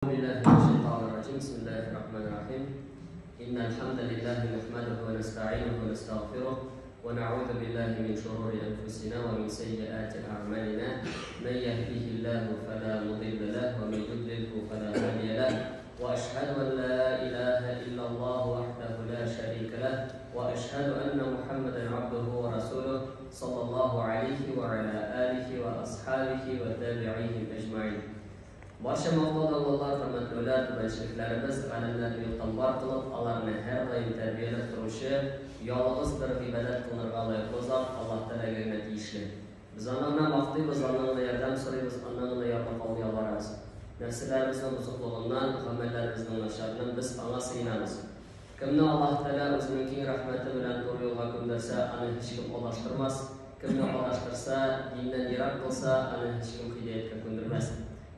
بالله من الشيطان الرجيم. بسم الله الرحمن الرحيم. إن الحمد لله نحمده ونستعينه ونستغفره ونعوذ بالله من شرور أنفسنا ومن سيئات أعمالنا. من يهده الله فلا مضل له ومن يضلله فلا هادي له، وأشهد أن لا إله إلا الله وحده لا شريك له، وأشهد أن محمدا عبده ورسوله صلى الله عليه وعلى آله وأصحابه وتابعيه أجمعين. Барча мактау-данлаулар, хөрмәтләүләр, түбәнчелекләребез галәмнәрне юктан бар кылып, аларны һәрдаим тәрбияләп торучы, ялгыз бер гыйбадәт кылынырга лаеклы зат Аллаһ Тәгаләгә генә тиешле. Без Аны гына мактыйбыз, Аннан гына ярдәм сорыйбыз, Аннан гына ярлыкауны ялварабыз. Нәфселәребезнең бозыклыгыннан, гамәлләребезнең начарыннан без Аңа сыенабыз. Кемне Аллаһ Тәгалә Үзенең киң рәхмәте белән туры юлга күндерсә, аны һичкем адаштырмас, кемне адаштырса, диннән ерак кылса, аны һичкем һидаяткә күндермәс.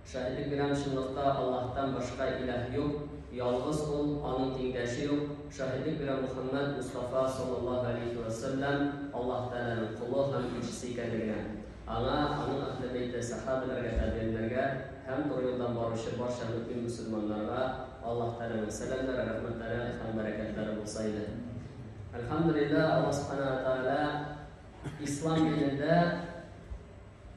Шаһитлек бирәм, чынлыкта Аллаһтан башка илаһ юк, ялгыз Ул, Аның тиңдәше юк. Шаһитлек бирәм Мухәммәд Мостафа саллаллаһу галәйһи вә сәлләм Аллаһ Тәгаләнең колы һәм илчесе икәнлегенә. Аңа, аның әһле бәйте, сәхабәләргә, тәбигыйннәргә һәм туры юлдан баручы барча мөэмин-мөселманнарга Аллаһ Тәгаләнең сәламнәре, рәхмәтләре һәм бәрәкәтләре булса иде. Әлхәмдүлилләһ, Аллаһ Сүбхәнәһү вә Тәгалә Ислам динендә,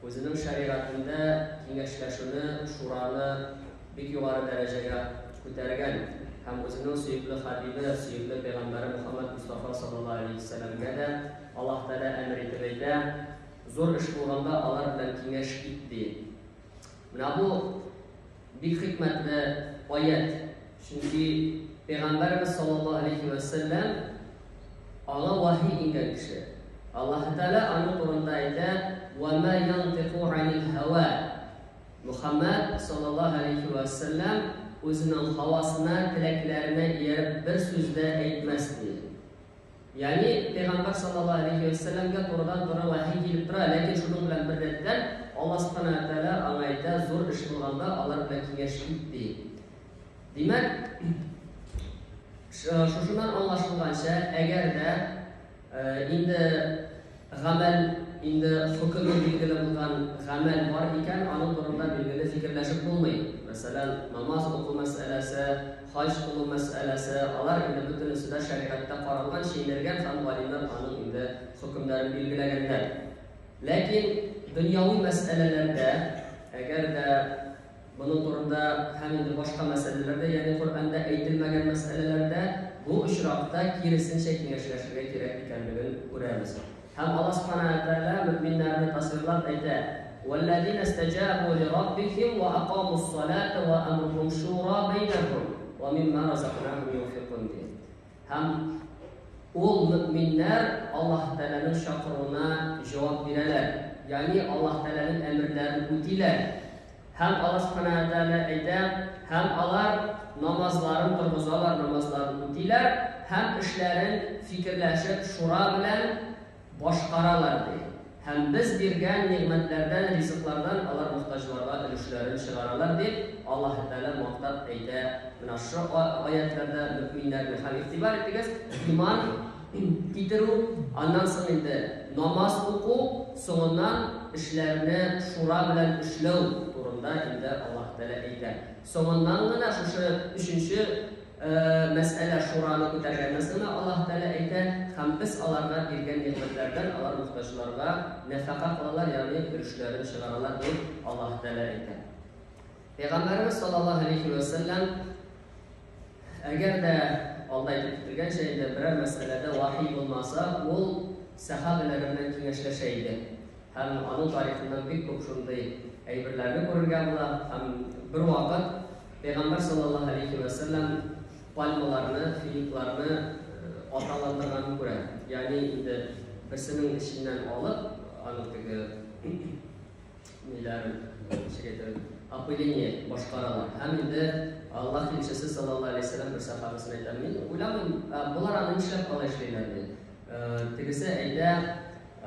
үзенең шәригатендә киңәшләшүне, шураны бик югары дәрәҗәгә күтәргән һәм үзенең сөекле хәбибе, сөекле пәйгамбәре Мөхәммәд Мостафа саллаллаһу алейһи вә сәлләмгә дә Аллаһ Тәгалә әмер итеп әйтә, Зур эш булганда алар белән киңәш ит, ди. Менә бу бик хикмәтле аять. Чөнки Пәйгамбәребез саллаллаһу алейһи вә сәлләм аңа вахи иңгән кеше. Аллаһ Тәгалә аның турында әйтә: "Ва ма янтыку анил һава". Мухаммад саллаллаһу алейһи вә сәлләм үзенең һавасына, теләкләренә ияреп бер сүз дә әйтмәс, ди. Ягъни Пәйгамбәр саллаллаһу алейһи вә сәлләмгә турыдан-туры вәхи килеп тора, ләкин шуның белән беррәттән Аллаһ Субхана ва Тәгалә аңа әйтә, зур эш кылганда алар белән киңәш ит, ди. Димәк, шушыннан аңлашылганча, әгәр дә инде гамәл, инде хөкеме билгеле булган гамәл бар икән, аның турында билгеле фикерләшеп булмый. Мәсәлән, намаз уку мәсьәләсе, хаҗ кылу мәсьәләсе, алар инде бөтенесе дә шәригатьтә каралган, чәйнәлгән һәм галимнәр аның инде хөкемнәрен билгеләгәннәр. Ләкин дөньяви мәсьәләләрдә, әгәр дә Моның турында һәм инде башка мәсьәләләрдә, ягъни Коръәндә әйтелмәгән мәсьәләләрдә бу очракта киресенчә киңәшләшергә кирәк икәнлеген күрәбез. Һәм Аллаһ Сүбхәнәһү вә Тәгалә мөэминнәрне тасвирлап әйтә, Вәлләзинә истәҗабу лираббихим вә акамус-салата вә әмрухум шура бәйнәһум вә мимма разакнахум юнфикун ди. Һәм ул мөэминнәр Аллаһ Тәгаләнең чакыруына җавап бирәләр, ягъни Аллаһ Тәгаләнең әмерләрен үтиләр. Һәм Аллаһ Сүбхәнәһү вә Тәгалә әйтә, Һәм алар намазларын торгызалар, намазларын үтиләр һәм эшләрен фикерләшеп, шура белән башкаралар, ди. Һәм без биргән нигъмәтләрдән, ризыклардан алар мохтаҗларга өлешләрен чыгаралар, дип Аллаһы Тәгалә мактап әйтә менә шушы аятьләрдә мөэминнәрне. Һәм игътибар итегез, иман китерү, аннан соң инде намаз уку, соңыннан эшләрне шура белән эшләү турында инде Аллаһ Тәгалә әйтә. Соңыннан гына шушы өченче мәсьәлә шураны күтәргәннән соң гына Аллаһ Тәгалә әйтә, һәм без аларга биргән нигъмәтләрдән алар мохтаҗларга нәфәка кылалар, ягъни өлешләрен чыгаралар, дип Аллаһ Тәгалә әйтә. Пәйгамбәребез саллаллаһу алейхи ва сәлләм әгәр дә алда әйтеп кителгәнчә инде берәр мәсьәләдә вахи булмаса, ул сәхабәләре белән киңәшләшә иде. Һәм аның тарихыннан бик күп шундый әйберләрне күрергә була. Һәм бер вакыт Пәйгамбәр саллаллаһу алейхи ва сәлләм пальмаларны, финикларны аталандырганын күрә. Ягъни инде берсенең эченнән алып, аның теге ниләрен, ничек әйтер, опыление башкаралар. Һәм инде Аллаһ илчесе саллаллаһу алейһи вәсәлләм бер сәхабәсенә әйтә, мин уйламыйм, болар аны нишләп алай эшлиләр ди. Тегесе әйтә,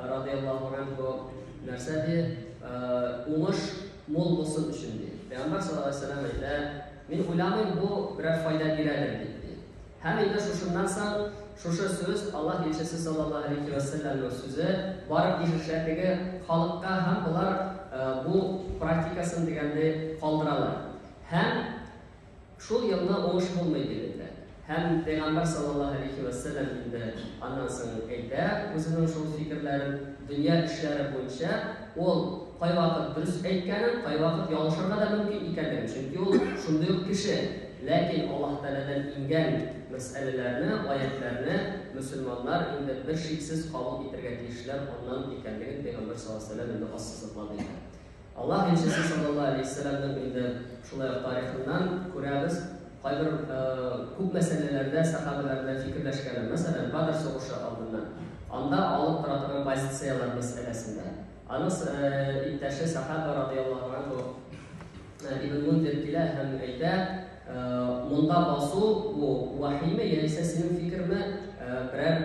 радиаллаһу анху, нәрсә ди, уңыш мул булсын өчен ди. Пәйгамбәр саллаллаһу алейһи вәсәлләм әйтә, мин уйламыйм, бу берәр файда бирәдер дип ди. Һәм инде шушыннан соң шушы сүз, Аллаһ илчесе саллаллаһу алейһи вә сәлләмнең сүзе барып ирешә теге халыкка һәм болар бу практикасын дигәндәй калдыралар. Һәм Шул елны уңыш булмый дип әйтә. Һәм Пәйгамбәр саллаллаһу алейһи вә сәлләм инде аннан соң әйтә үзенең шул фикерләрен, дөнья эшләре буенча ул кайвакыт дөрес әйткәнен, кайвакыт ялгышырга да мөмкин икәнлеген, чөнки ул шундый ук кеше. Ләкин Аллаһ Тәгаләдән иңгән мәсьәләләрне, аятьләрне мөселманнар инде бер шиксез кабул итәргә тиешләр аннан икәнлеген Пәйгамбәр саллаллаһу алейһи вә сәлләм инде ассызыклады инде. Аллаһ илчесе саллаллаһу алейһи вә сәлләмнең инде шулай ук тарихыннан күрәбез, кайбер күп мәсьәләләрдә сәхабәләр белән фикерләшкәнен. Мәсәлән, Бадр сугышы алдыннан анда алып тора торган позицияләр мәсьәләсендә. Аның иптәше сәхаба радыяллаһу анһу Ибн Мунзир килә һәм әйтә, монда басу бу вахиме яисә синең фикерме, берәр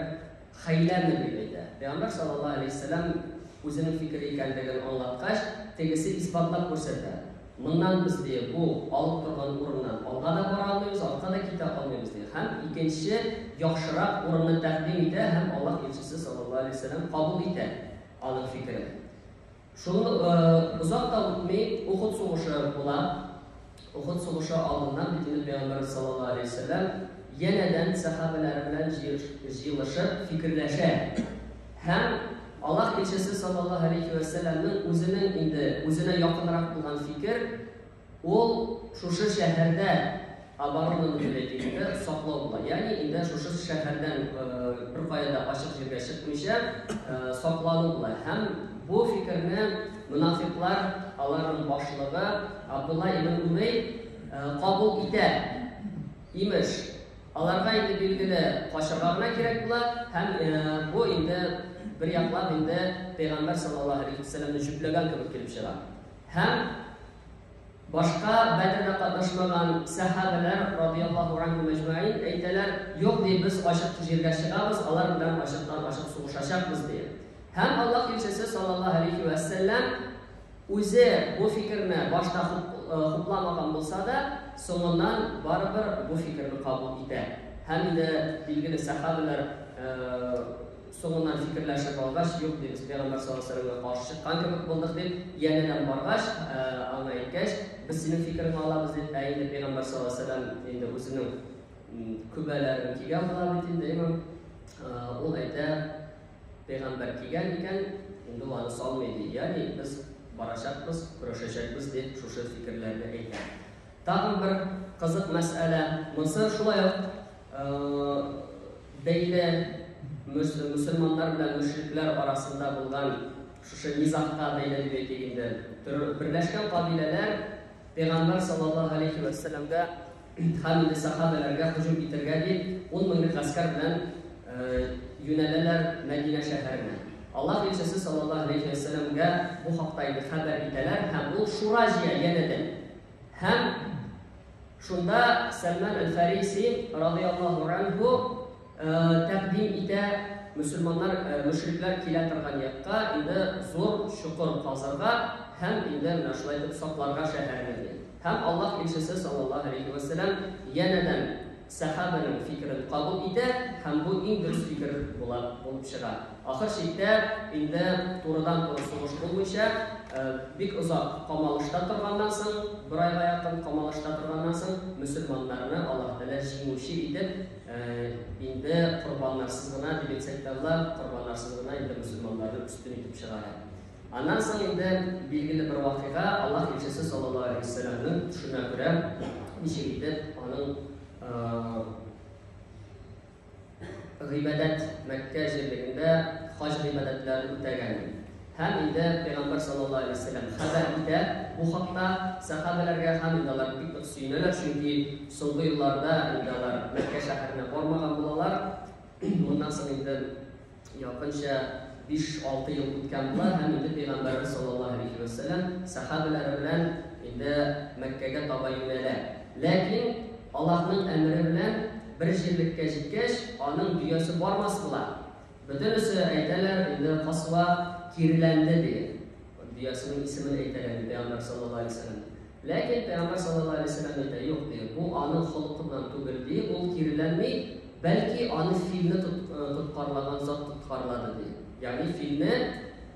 Хәйләме дип әйтә. Пәйгамбәр саллаллаһу алейһи ва сәлләм үзенең фикере икәнлеген аңлаткач, тегесе исбатлап күрсәтә. Моннан без, ди, бу алып торган урыннан алга да бара алмыйбыз, артка да китә алмыйбыз, ди. Һәм икенче яхшырак урынны тәкъдим итә һәм Аллаһ илчесе саллаллаһу алейһи ва сәлләм кабул итә аның фикерен. Шул озак та үтми, Ухуд сугышы була. Ухуд сугышы алдыннан бит инде Пәйгамбәрбез саллаллаһу алейһи ва сәлләм янәдән сәхабәләре белән җыелышып фикерләшә. Һәм Аллаһ илчесе саллаллаһу алейһи ва сәлләмнең үзенең инде үзенә якынрак булган фикер Ул шушы шәһәрдә оборонаны дип әйтик инде, саклау була. Ягъни инде шушы шәһәрдән беркая да ачык җиргә чыкмыйча саклану була. Һәм бу фикерне монафиклар, аларның башлыгы Абдулла ибн Убей кабул итә. Имеш, аларга инде билгеле качарга гына кирәк була һәм бу инде бер яклап инде пәйгамбәр саллаллаһу алейһи вәсәлләмне җөпләгән кебек килеп чыга. Һәм башка Бәдрдә катнашмаган сәхабәләр, радыяллаһу анһум әҗмәгыйн, әйтәләр, Юк, ди, без ачык җиргә чыгабыз, алар белән ачыктан-ачык сугышачакбыз, ди. Һәм Аллаһ илчесе, саллаллаһу алейһи вә сәлләм, үзе бу фикерне башта хупламаган булса да, соңыннан барыбер бу фикерне кабул итә. Һәм инде, билгеле, сәхабәләр Соңыннан фикерләшеп алгач, юк, ди, без пәйгамбәр саллаллаһу алейһи ва сәлләмгә каршы чыккан кебек булдык, дип, янәдән баргач, аңа әйткәч, без синең фикереңне алабыз, дип, ә инде пәйгамбәр саллаллаһу алейһи ва сәлләм инде үзенең күбәләрен кигән була бит инде, имам. Ул әйтә, пәйгамбәр кигән икән, инде ул аны салмый, ди. Ягъни без барачакбыз, көрәшәчәкбез, дип, шушы фикерләрне әйтә. Тагын бер кызык мәсьәлә, монысы шулай ук бәйле мөселманнар белән мөшрикләр арасында булган шушы низагка бәйле дип әйтик инде. Берләшкән кабиләләр Пәйгамбәр саллаллаһу алейхи ва сәлләмгә һәм инде сахабәләргә һөҗүм итәргә дип 10 меңлек гаскәр белән юнәләләр Мәдинә шәһәренә. Аллаһ илчесе саллаллаһу алейхи ва сәлләмгә бу хакта инде хәбәр итәләр һәм ул шура җыя янәдән. Һәм шунда Сәлман әл-Фариси радыяллаһу анһу тәкъдим итә мөселманнар, мөшрикләр килә торган якка инде зур чокыр казырга һәм инде менә шулай итеп сакларга шәһәрне ди. Һәм Аллаһ илчесе саллаллаһу алейһи вә сәлләм янәдән сәхабәнең фикерен кабул итә һәм бу иң дөрес фикер була, булып чыга. Ахыр чиктә инде турыдан-туры сугыш булмыйча, бик озак камалышта торганнан соң, бер айга якын камалышта торганнан соң, мөселманнарны Аллаһ Тәгалә җиңүче итеп, инде корбаннарсыз гына дип әйтсәк тә була, корбаннарсыз гына инде мөселманнарны өстен итеп чыгара. Аннан соң инде билгеле бер вакыйга, Аллаһ илчесе саллаллаһу алейһи ва сәлләмнең төшенә күрә, ничек итеп аның гыйбадәт Мәккә җирлегендә хаҗ гыйбадәтләрен үтәгән. Һәм инде Пәйгамбәр саллаллаһу алейһи ва сәлләм хәбәр итә бу хакта сәхабәләргә һәм инде алар бик нык сөенәләр, чөнки соңгы елларда инде алар Мәккә шәһәренә бармаган булалар. Моннан соң инде якынча 5-6 ел үткән була һәм инде Пәйгамбәребез саллаллаһу алейһи ва сәлләм сәхабәләре белән инде Мәккәгә таба юнәлә. Ләкин Аллаһның әмере белән бер җирлеккә җиткәч, аның дөясе бармас була. Бөтенесе әйтәләр, инде Касва киреләнде, ди. Дөясенең исемен әйтәләр инде Пәйгамбәр саллаллаһу алейһи ва сәлләм. Ләкин Пәйгамбәр саллаллаһу алейһи ва сәлләм әйтә, юк, ди, бу аның холкыннан түгел, ди, ул киреләнми, бәлки аны филне тоткарлаган зат тоткарлады, ди. Ягъни филне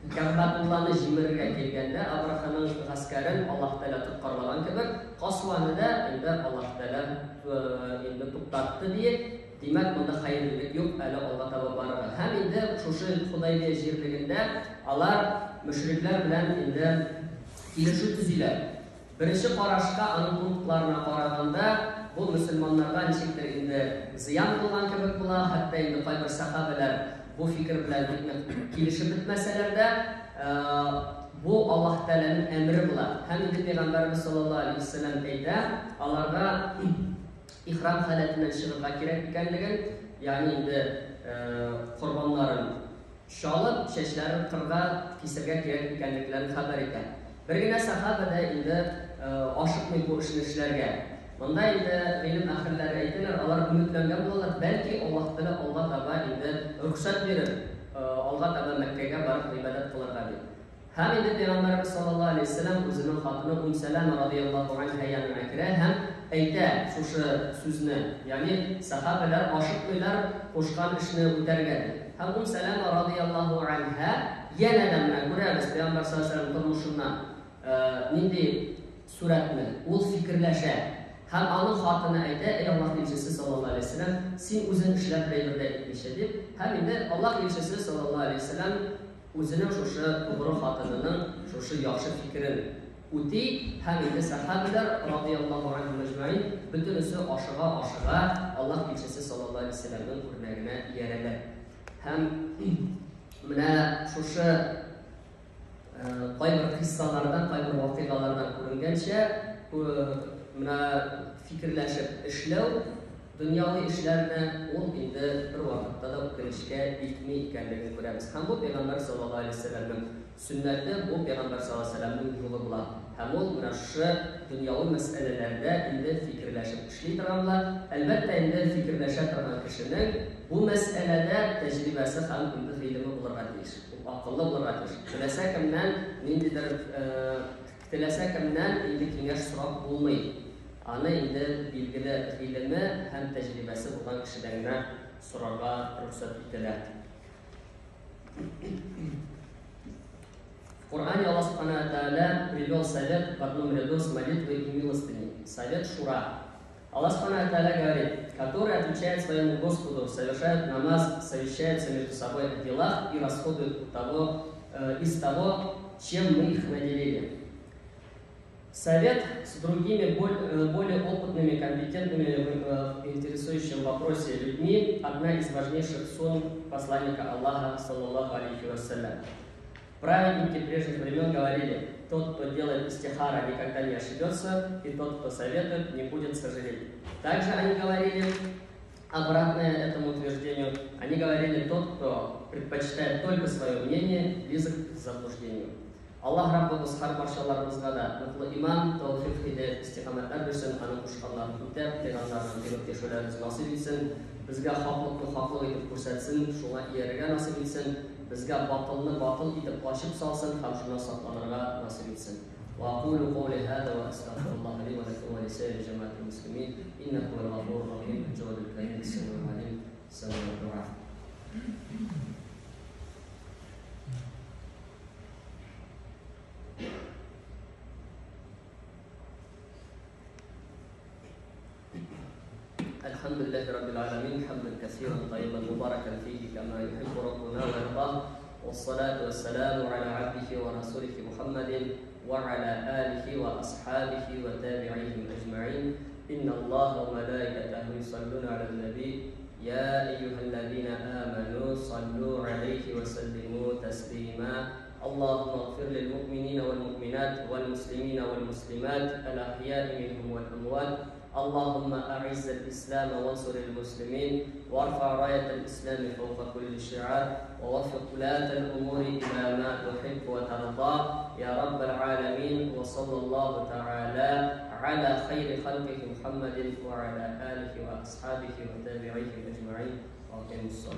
Кәгъбәтулланы җимерергә килгәндә Абраханың гаскәрен Аллаһ Тәгалә тоткарлаган кебек, Касваны да инде Аллаһ Тәгалә. инде туктатты диеп, димәк, монда хәерлелек юк, әле алга таба барырга. Һәм инде шушы Худайбия җирлегендә алар мөшрикләр белән инде килешү төзиләр. Беренче карашка, аның пунктларына караганда, бу мөселманнарга ничектер инде зыян булган кебек була, хәтта инде кайбер сәхабәләр бу фикер белән бик нык килешеп бетмәсәләр дә, бу Аллаһ Тәгаләнең әмере була. Һәм инде Пәйгамбәребез саллаллаһу алейһи вәсәлләм әйтә, аларга ихрам халәтеннән чыгырга кирәк икәнлеген, ягъни инде корбаннарын чалып, чәчләрен кырга кисергә кирәк икәнлекләрен хәбәр итә. Бер генә сәхабә дә инде ашыкмый бу эшне эшләргә. Монда инде гыйлем әһелләре әйтәләр, алар өметләнгән булалар, бәлки Аллаһ Тәгалә алга таба инде рөхсәт бирер, алга таба Мәккәгә барып гыйбадәт кылырга дип. Һәм инде Пәйгамбәребез саллаллаһу алейһи вәсәлләм үзенең хатыны Ум Сәләмә радыяллаһу анһа янына керә һәм әйтә шушы сүзне, ягъни сәхабәләр ашыкмыйлар кушкан эшне үтәргә дип. Һәм Ум Сәләмә радыяллаһу анһа янә дә менә күрәбез Пәйгамбәр саллаллаһу алейһи вәсәлләм тормышыннан нинди сурәтне, ул фикерләшә. Һәм аның хатыны әйтә, Әй Аллаһ илчесе саллаллаһу алейһи вәсәлләм, син үзең эшләп бер әйбер дә әйтмичә дип. Һәм инде Аллаһ илчесе саллаллаһу алейһи вәсәлләм үзенең шушы тугры хатынының шушы яхшы фикерен үти, һәм инде сәхабәләр радыяллаһу анһум әҗмәгыйн бөтенесе ашыга-ашыга Аллаһ илчесе саллаллаһу алейһи вәсәлләмнең үрнәгенә иярәләр. Һәм менә шушы кайбер кыйссалардан, кайбер вакыйгалардан күренгәнчә, менә фикерләшеп эшләү дөньяви эшләрне ул инде бер вакытта да үкенечкә илтми икәнлеген күрәбез. Һәм бу Пәйгамбәр саллаллаһу алейһи вәсәлләмнең сөннәте, бу Пәйгамбәр саллаллаһу алейһи вәсәлләмнең юлы була. Һәм ул менә шушы дөньяви мәсьәләләрдә инде фикерләшеп эшли торган була. Әлбәттә, инде фикерләшә торган кешенең бу мәсьәләдә тәҗрибәсе һәм инде гыйлеме булырга тиеш. Ул акыллы булырга тиеш. Теләсә кемнән ниндидер теләсә кемнән инде киңәш сорап булмый. Аны инде билгеле гыйлеме һәм тәҗрибәсе булган кешедән генә сорарга рөхсәт ителә. В Коране Аллах Субхану Тааля привел совет в одном ряду с молитвой и милостыней. Совет Шура. Аллах Субхану Тааля говорит, который отвечает своему Господу, совершает намаз, совещается между собой о делах и расходует того, из того, чем мы их наделили. Совет с другими более опытными, компетентными в интересующем вопросе людьми – одна из важнейших сунн посланника Аллаха, саллаллаху алейхи вассалям. Праведники прежних времен говорили, тот, кто делает истихара, никогда не ошибется, и тот, кто советует, не будет сожалеть. Также они говорили, обратное этому утверждению, они говорили, тот, кто предпочитает только свое мнение, близок к заблуждению. Аллаһ Раббыбыз һәр барчаларыбызга да ныклы иман, тәүфыйк, һидәят, истикамәтләр бирсен, аның кушканнарын үтәп, тыйганнарыннан тыелып яшәүләребез насыйп итсен, безгә хаклыкны хаклык итеп күрсәтсен, шуңа иярергә насыйп итсен, безгә батылны батыл итеп ачып салсын һәм шуннан сакланырга насыйп итсен. وأقول قولي هذا وأستغفر الله لي ولكم ولسائر جماعة المسلمين إنه هو الغفور الرحيم الجواد الكريم السميع العليم. السلام عليكم. الحمد لله رب العالمين حمدا كثيرا طيبا مباركا فيه كما يحب ربنا ويرضاه، والصلاة والسلام على عبده ورسوله محمد وعلى آله وأصحابه وتابعيهم أجمعين. إن الله وملائكته يصلون على النبي يا أيها الذين آمنوا صلوا عليه وسلموا تسليما. اللهم اغفر للمؤمنين والمؤمنات والمسلمين والمسلمات الأحياء منهم والأموات. اللهم أعز الإسلام وانصر المسلمين وارفع راية الإسلام فوق كل شعار ووفق ولاة الأمور إلى ما تحب وترضى يا رب العالمين. وصلى الله تعالى على خير خلقه محمد وعلى آله وأصحابه وتابعيه أجمعين. وأقيموا الصلاة.